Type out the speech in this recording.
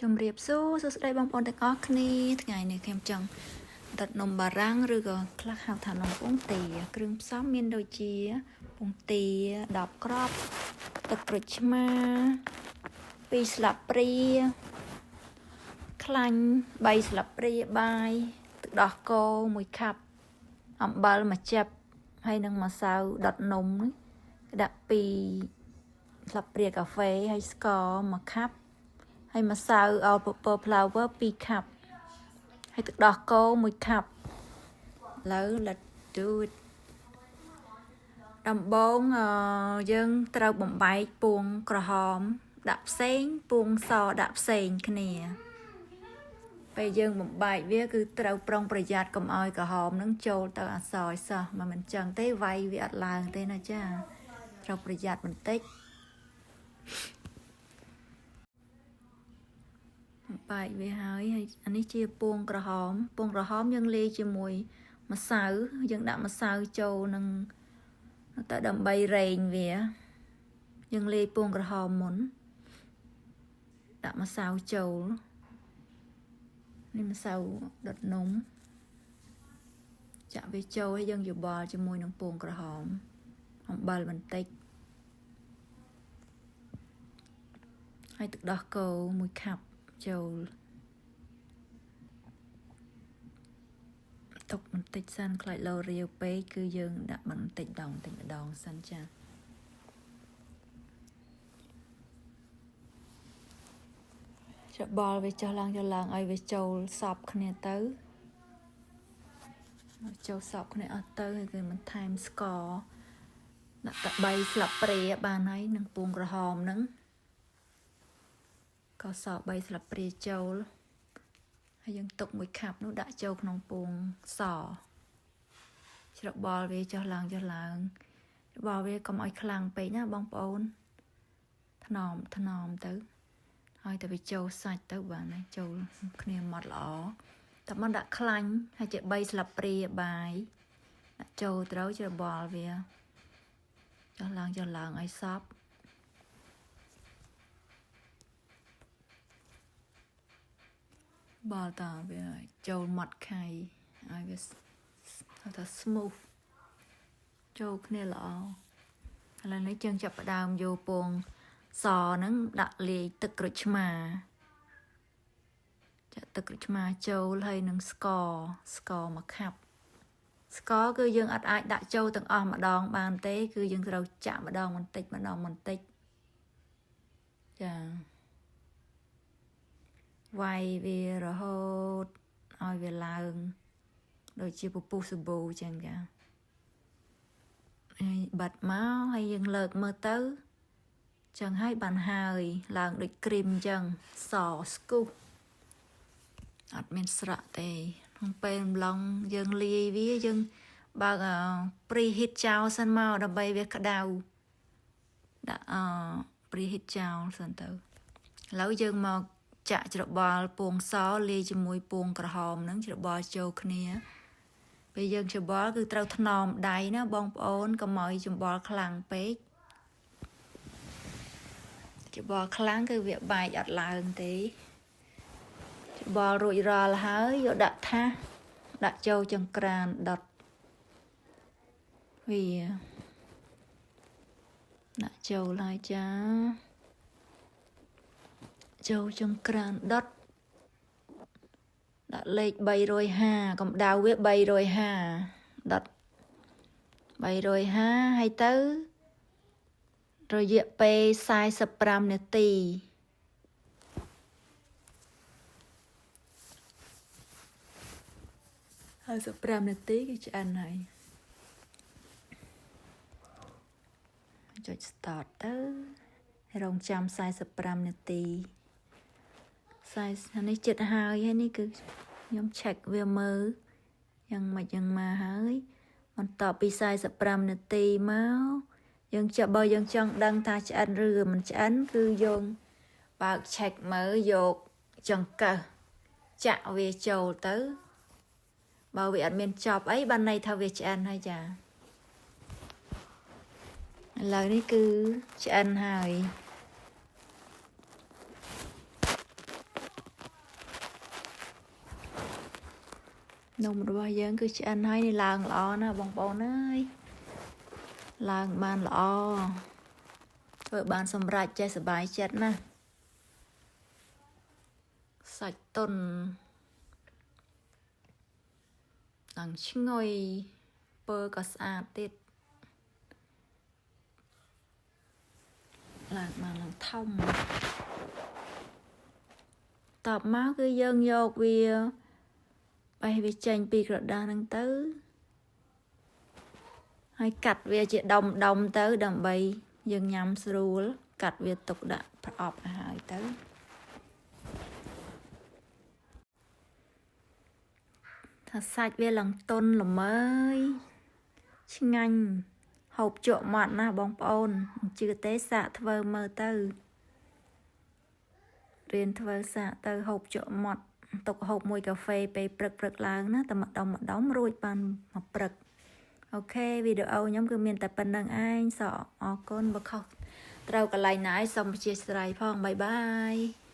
ជំរាបសួរសួស្តីបងប្អូនទាំងអស់គ្នាថ្ងៃនេះខ្ញុំចង់ដុតនំបារាំងឬក៏ខ្លះហៅថានំពងទាគ្រឿងផ្សំមានដូចជាពងទា10គ្រាប់ទឹកក្រូចឆ្មា2ស្លាបព្រាខ្លាញ់3ស្លាបព្រាបាយទឹកដោះគោ1ខាប់អំបិល1ចិបហើយនឹងម្សៅដុតនំនេះដាក់2ស្លាបព្រាកាហ្វេហើយស្ករ1ខាប់ហើយម្សៅ all purpose flour 2ខាប់ហើយទឹកដោះគោ1ខាប់ឥឡូវ let's do it ដំបូងយើងត្រូវបំបែកពងក្រហមដាក់ផ្សេងពងសដាក់ផ្សេងគ្នាពេលយើងបំបែកវាគឺត្រូវប្រុងប្រយ័ត្នកុំឲ្យក្រហមនឹងចូលទៅអសឲ្យសោះមកមិនចឹងទេវាយវាអត់ឡើងទេណាចាត្រូវប្រយ័ត្នបន្តិចបំបែកវាហើយហើយអានេះជាពងក្រហមពងក្រហមយើងលាយជាមួយម្សៅយើងដាក់ម្សៅចូលនឹងទៅដើម្បីរែងវាយើងលាយពងក្រហមមុនដាក់ម្សៅចូលនេះម្សៅដុតនំចាក់វាចូលហើយយើងយោបល់ជាមួយនឹងពងក្រហមអំបិលបន្តិចហើយទឹកដោះគោ1ខាប់ចូលទុកបន្តិចសិនខ្លាចលោរាវពេកគឺយើងដាក់បន្តិចដងបន្តិចម្ដងសិនចាច្របល់វាចុះឡើងចុះឡើងឲ្យវាចូលសពគ្នាទៅចូលសពគ្នាអស់ទៅហើយគឺបន្ថែមស្ករដាក់តែ3ស្លាបព្រាបានហើយនឹងពងក្រហមហ្នឹងក៏ស3ស្លាបព្រាចូលហើយយើងទុកមួយខាប់នោះដាក់ចូលក្នុងពងសច្របល់វាចុះឡើងចុះឡើងច្របល់វាកុំឲ្យខ្លាំងពេកណាបងប្អូនថ្នមថ្នមទៅហើយតែវាចូលសាច់ទៅបានហើយចូលគ្នាម៉ត់ល្អតែមិនដាក់ខ្លាញ់ហើយជា3ស្លាបព្រាបាយដាក់ចូលត្រូវច្របល់វាចុះឡើងចុះឡើងឲ្យសព្វបល់តវាចូលម៉ត់ខៃឲ្យវាហៅថា smooth ចូលគ្នាល្អឥឡូវនេះយើងចាប់ផ្ដើមយកពងសហ្នឹងដាក់លាយទឹកក្រូចឆ្មាចាក់ទឹកក្រូចឆ្មាចូលហើយនឹងស្ករស្ករមួយខាប់ស្ករគឺយើងអត់អាចដាក់ចូលទាំងអស់ម្ដងបានទេគឺយើងត្រូវចាក់ម្ដងបន្តិចម្ដងបន្តិចចាវាយវារហូតឲ្យវាឡើងដូចជាពពុះសាប៊ូចឹងចាហើយបាត់មកហើយយើងលើកមើលទៅចឹងហើយបានហើយឡើងដូចគ្រីមចឹងសស្គុះអត់មានស្រក់ទេក្នុងពេលអំឡុងយើងលាយវាយើងបើក preheat ចោលសិនមកដើម្បីវាក្តៅដាក់ preheat ចោលសិនទៅឥឡូវយើងមកចាក់ច្របល់ពងសលាយជាមួយពងក្រហមហ្នឹងច្របល់ចូលគ្នាពេលយើងច្របល់គឺត្រូវថ្នមដៃណាបងប្អូនកុំឲ្យច្របល់ខ្លាំងពេកច្របល់ខ្លាំងគឺវាបែកអត់ឡើងទេច្របល់រួចរាល់ហើយយកដាក់ថាសដាក់ចូលចង្ក្រានដុតវាដាក់ចូលហើយចាចូលចង្ក្រានដុតដាក់លេខ350កម្ដៅវា350ដុត350ហើយទៅរយៈពេល45នាទី45នាទីគឺឆ្អិនហើយចុច start ទៅរងចាំ45នាទី40នេះចិត្តហើយហើយនេះគឺខ្ញុំ check វាមើលយ៉ាងម៉េចយ៉ាងម៉ាហើយបន្ទាប់ពី45នាទីមកយើងចាប់បើយើងចង់ដឹងថាឆ្អិនឬមិនឆ្អិនគឺយើងបើក check មើលយកចង្កឹះចាក់វាចូលទៅបើវាអត់មានចប់អីបានន័យថាវាឆ្អិនហើយចាឥឡូវនេះគឺឆ្អិនហើយ នំរបស់យើងគឺឆ្អិនហើយនេះឡើងល្អណាស់បងប្អូនអើយឡើងបានល្អធ្វើបានសម្រេចចេះសប្បាយចិត្តណាស់សាច់តុនឡើងឈ្ងុយពើក៏ស្អាតទៀតឡើងបានឡើងធំតបមកគឺយើងយកវាបេះវាចេញពីក្រដាសហ្នឹងទៅហើយកាត់វាជាដុំដុំទៅដើម្បីយើងញ៉ាំស្រួលកាត់វាទុកដាក់ប្រអប់ឲ្យហើយទៅថាសាច់វាឡើងទន់ល្មើយឆ្ងាញ់ហូបជក់មាត់ណាស់បងប្អូនមិនជឿទេសាកធ្វើមើលទៅរៀនធ្វើសាកទៅហូបជក់មាត់ទុកហូបមួយកាហ្វេពេលព្រឹកព្រឹកឡើងណាតែម្ដុំម្ដុំរួចបានមកព្រឹក OK វីដេអូខ្ញុំគឺមានតែប៉ុណ្ណឹងឯងសអរគុណបើខុសត្រូវកន្លែងណាឯងសូមអធ្យាស្រ័យផង bye bye.